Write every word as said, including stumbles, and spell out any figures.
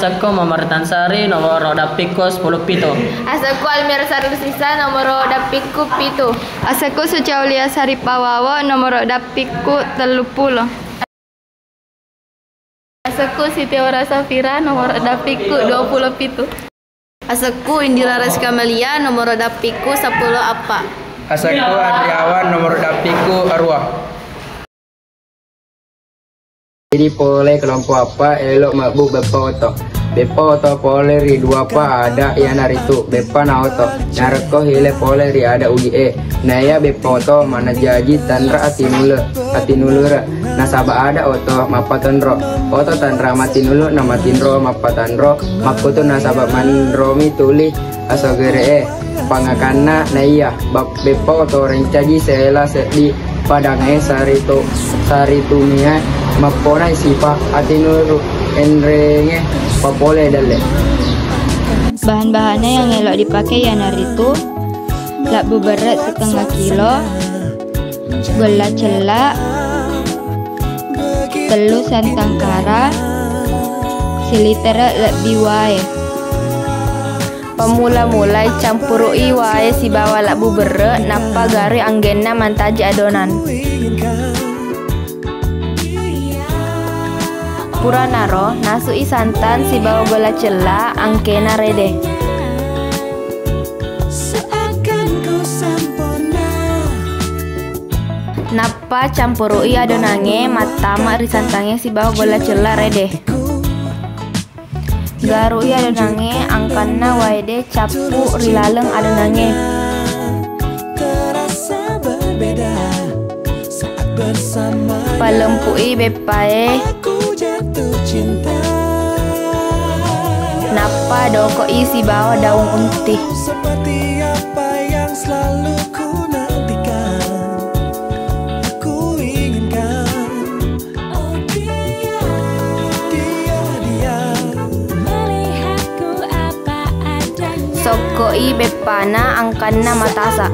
Asekku Muhammad Tansari, nomoro dappikku seppulo pitu. Asekku Almira Sarusisa, nomoro dappikku pitu. Asekku Suci Aulia Sari Pawawo, nomoro dappikku telluppulo. Asekku Siti Aura Safira, nomoro dappikku dua puluh pitu. Asekku Indira Reska Melia, nomoro dappikku seppulo appa. Asekku Andriawan, nomoro dappikku arua. Jadi pole kelompok appa elo mabbu beppa oto. Beppa oto pole ri dua pa ada iyanaritu beppa na oto. Narekko hile pole ri ada ugi e. Naiya beppa oto maneng jaji tanra atinule, atinulure. Nasaba ada oto mappatenro. Oto tanra matinulu na matinro mappatanro. Makkutu nasaba manromi tuli asogere e. Pangakanna naiya beppa oto rencaji sela seddi padang e saritu, saritumia mapponai sipa atinulu enrenge papole dalle. Bahan-bahanna yang elok dipakai iyanaritu labbu berre setengah kilo, golla cella, tellu santang kara, siliter lebbi wae. Pammula-mulai, campuru'i wae sibawa labbu berre, nappa garui anggenna mantaji adonan. Puranaro, nasu'i santan sibawa golla cella angkena rede. Nappa campuru'i adonangnge mattama ri santangnge sibawa golla cella rede. Garui adonangnge angkanna wae de cappu ri laleng adonangnge. Palempu'i beppae. Nappa doko'i sibawa daung unti. Sokko'i beppana angkanna matasa.